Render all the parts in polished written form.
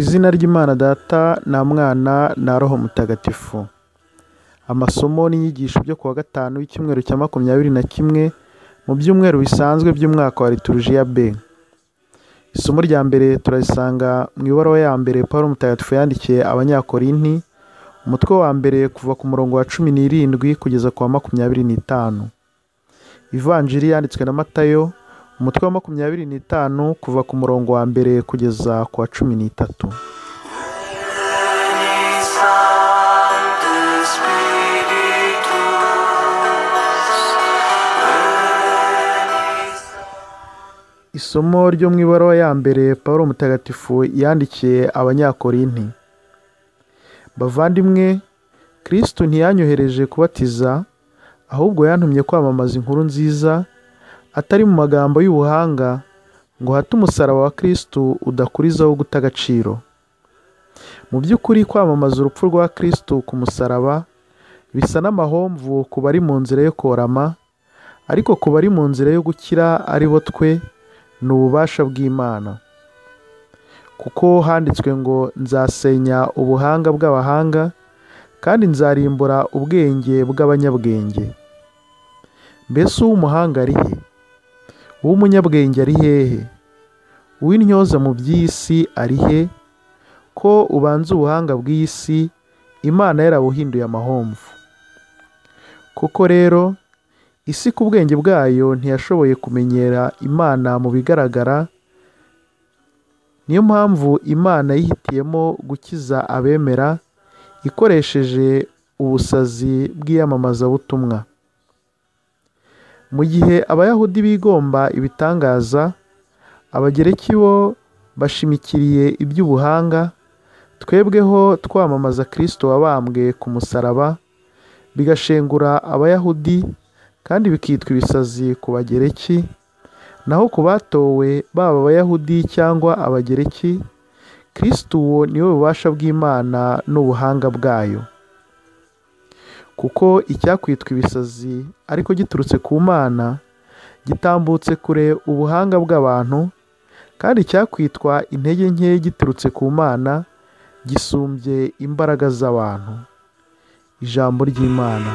Izina ry'Imana Data na Mwana na Roho Mutagatifu. Amasomo n'inyigisho byo kuwa gatanu w'icyumweru cya 21 mu byumweru bisanzwe by'umwaka wa Liturujia B. Isomo rya mbere turarisanga mu ibaruwa ya mbere Pawulo Mutagatifu yandikiye Abanyakorinti, umutwe wa mbere kuva ku murongo wa 17 kugeza ku wa 25. Ivanjiri yanditswe na Matayo, umutwe wa 25 kuva ku murongo wa mbere kugeza ku wa 13. Isomo ryo mu ibaruwa ya mbere Pawulo Mutagatifu yandikiye Abanyakorinti. Bavandimwe, Kristo ntiyanyohereje kubatiza, ahubwo yantumye kwamamaza inkuru nziza, atari mu magambo y'ubuhanga, ngo hato umusaraba wa Kristo udakurizaho guta agaciro. Mu by'ukuri kwamamaza urupfu rwa Kristo ku musaraba bisa n'amahomvu ku bari mu nzira yo korama, ariko ku bari mu nzira yo gukira ari bo twe, ni ububasha bw'Imana. Kuko handitswe ngo nzasenya ubuhanga bw'abahanga, kandi nzarimbura ubwenge bw'abanyabwenge. Mbese uw'umuhanga ari he? Uw'umunyabwenge ari hehe? Uw'intyoza mu by'isi ari he? Ko ubanza ubuhanga bw'isi, Imana yarabuhinduye amahomvu. Koko rero, isi ku bwenge bwayo ntiyashoboye kumenyera Imana mu bigaragara, niyo mpamvu Imana yihitiyemo gukiza abemera ikoresheje ubusazi bw'iyamamazabutumwa. Mu gihe Abayahudi bigomba ibitangaza, Abagereki bo bashimikiriye iby'ubuhanga, twebweho twamamaza Kristo wabambwe ku musaraba, bigashengura Abayahudi kandi bikitwa ibisazi ku Bagereki, naho ku batowe baba Abayahudi cyangwa Abagereki, Kristo uwo niwe bubasha bw'Imana n'ubuhanga bwayo. Kuko icyakwitwa ibisazi ariko giturutse ku Mana, gitambutse kure ubuhanga bw'abantu, kandi icyakwitwa intege nke giturutse ku Mana, gisumbye imbaraga z'abantu. Ijambo ry'Imana.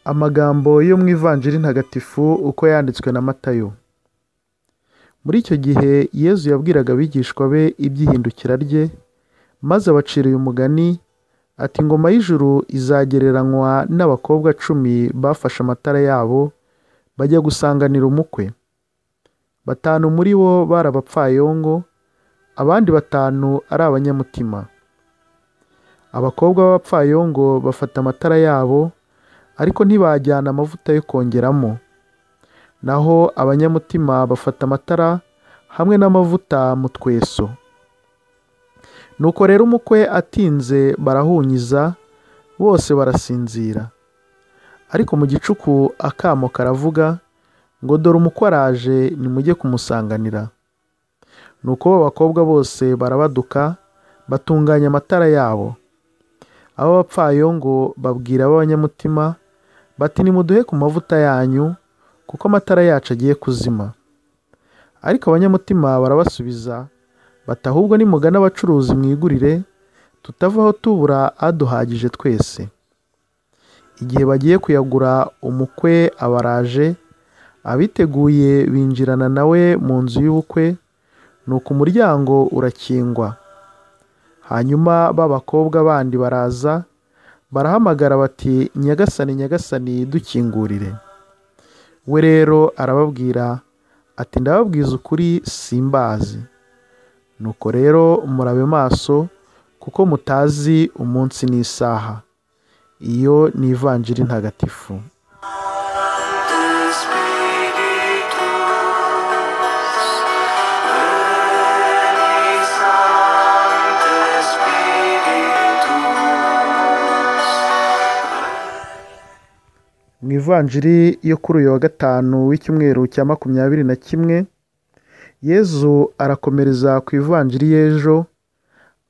Amagambo yo mu Ivanjiri Ntagatifu uko yanditswe na Matayo. Muri icyo gihe Yezu yabwiraga abigishwa be iby'ihindukira rye, maze abacira uyu mugani ati: ingoma y'ijuru izagereranywa n'abakobwa 10 bafashe amatara yabo bajya gusanganira umukwe. 5 muri bo bari abapfayongo, abandi 5 ari abanyamutima. Abakobwa b'abapfayongo bafata amatara yabo, ariko ntibajyana amavuta yo kongeramo. Naho abanyamutima bafata amatara hamwe n'amavuta mu tweso. Nuko rero umukwe atinze barahunyiza, bose barasinzira. Ariko mu gicuku akamo karavuga ngo dore umukwe araje, nimujye kumusanganira. Nuko abakobwa bose barabaduka, batunganya amatara yabo. Abo bapfayongo babwira ab'abanyamutima bati nimuduhe ku mavuta yanyu, kuko amatara yacu agiye kuzima. Ariko abanyamutima barabasubiza bati ahubwo nimugana abacuruzi mwigurire, tutavaho tubura aduhagije twese. Igihe bagiye kuyagura umukwe abaraje, abiteguye binjirana nawe mu nzu y'ubukwe, nuko umuryango urakingwa. Hanyuma b'abakobwa bandi baraza, barahamagara bati Nyagasani, Nyagasani, dukingurire. We rero arababwira ati ndababwiza ukuri simbazi. Nuko rero murabe maso, kuko mutazi umunsi n'isaha. Iyo ni Ivanjiri Ntagatifu. Mu Ivanjiri yo kuri uyu wa gatanu w'icyumweru cya 21, Yezu arakomereza ku Ivanjiri y'ejo,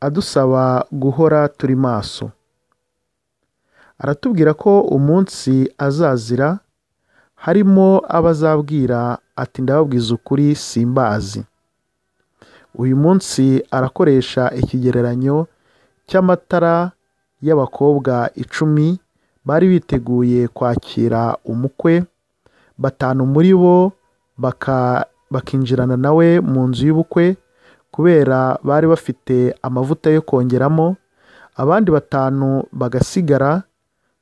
adusaba guhora turi maso. Aratubwira ko umunsi azazira harimo abazabwira ati ndababwiza ukuri simbazi. Uyu munsi arakoresha ikigereranyo cy'amatara y'abakobwa 10 bari biteguye kwakira umukwe, 5 muri bo bakinjirana nawe mu nzu y'ubukwe kubera bari bafite amavuta yo kongeramo, abandi 5 bagasigara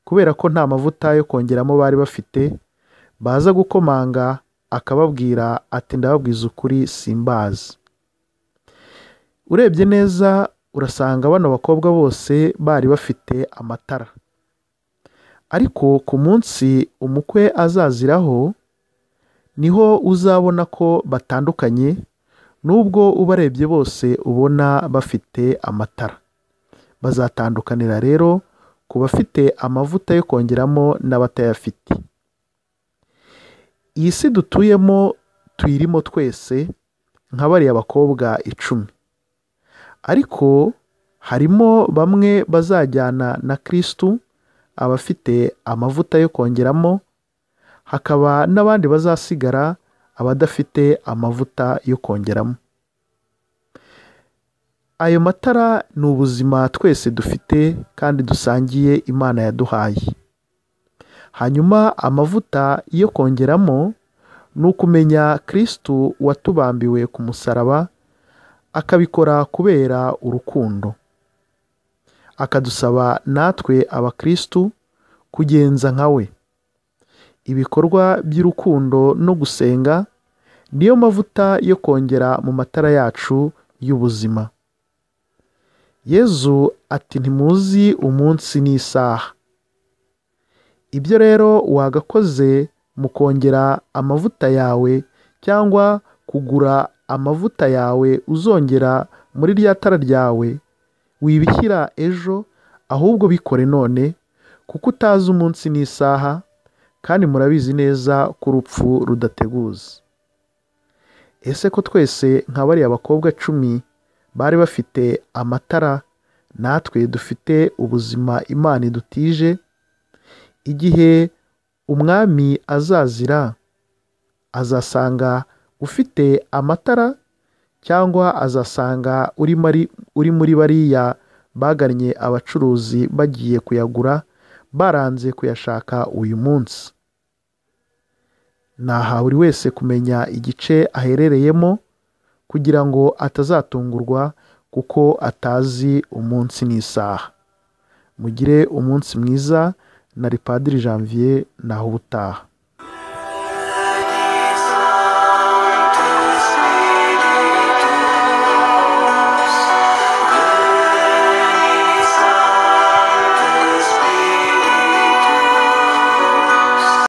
kubera ko nta mavuta yo kongeramo bari bafite. Baza gukomanga akababwira ati ndababwiza ukuri simbazi. Urebye neza urasanga bano bakobwa bose bari bafite amatara, ariko ku munsi umukwe azaziraho niho uzabona ko batandukanye, nubwo ubarebye bose ubona bafite amatara. Bazatandukanira rero ku bafite amavuta yo kongeramo n'abatayafite. Iyi si dutuyemo tuyirimo twese nka bariya bakobwa 10, ariko harimo bamwe bazajyana na Kristu, abafite amavuta yo kongeramo, hakaba n'abandi bazasigara abadafite amavuta yo kongeramo. Ayo matara ni ubuzima twese dufite kandi dusangiye Imana yaduhaye. Hanyuma amavuta yo kongeramo ni ukumenya Kristu watubambiwe ku musaraba, akabikora kubera urukundo, akadusaba natwe abakristu kugenza nka we. Ibikorwa by'urukundo no gusenga niyo mavuta yo kongera mu matara yacu y'ubuzima. Yezu ati ntimuzi umunsi n'isaha. Ibyo rero wagakoze mu kongera amavuta yawe cyangwa kugura amavuta yawe uzongera muri rya tara ryawe, wibishyira ejo, ahubwo bikore none, kuko utazi umunsi n'isaha, kandi murabizi neza ko urupfu rudateguza. Ese ko twese nka bariya bakobwa 10 bari bafite amatara, natwe dufite ubuzima Imana idutije, igihe umwami azazira azasanga ufite amatara cyangwa azasanga uri muri bariya bagannye abacuruzi bagiye kuyagura baranze kuyashaka uyu munsi? Naha buri wese kumenya igice aherereyemo kugira ngo atazatungurwa kuko atazi umunsi n'isaha. Mugire umunsi mwiza. Nari Padiri Janvier, naho ubutaha.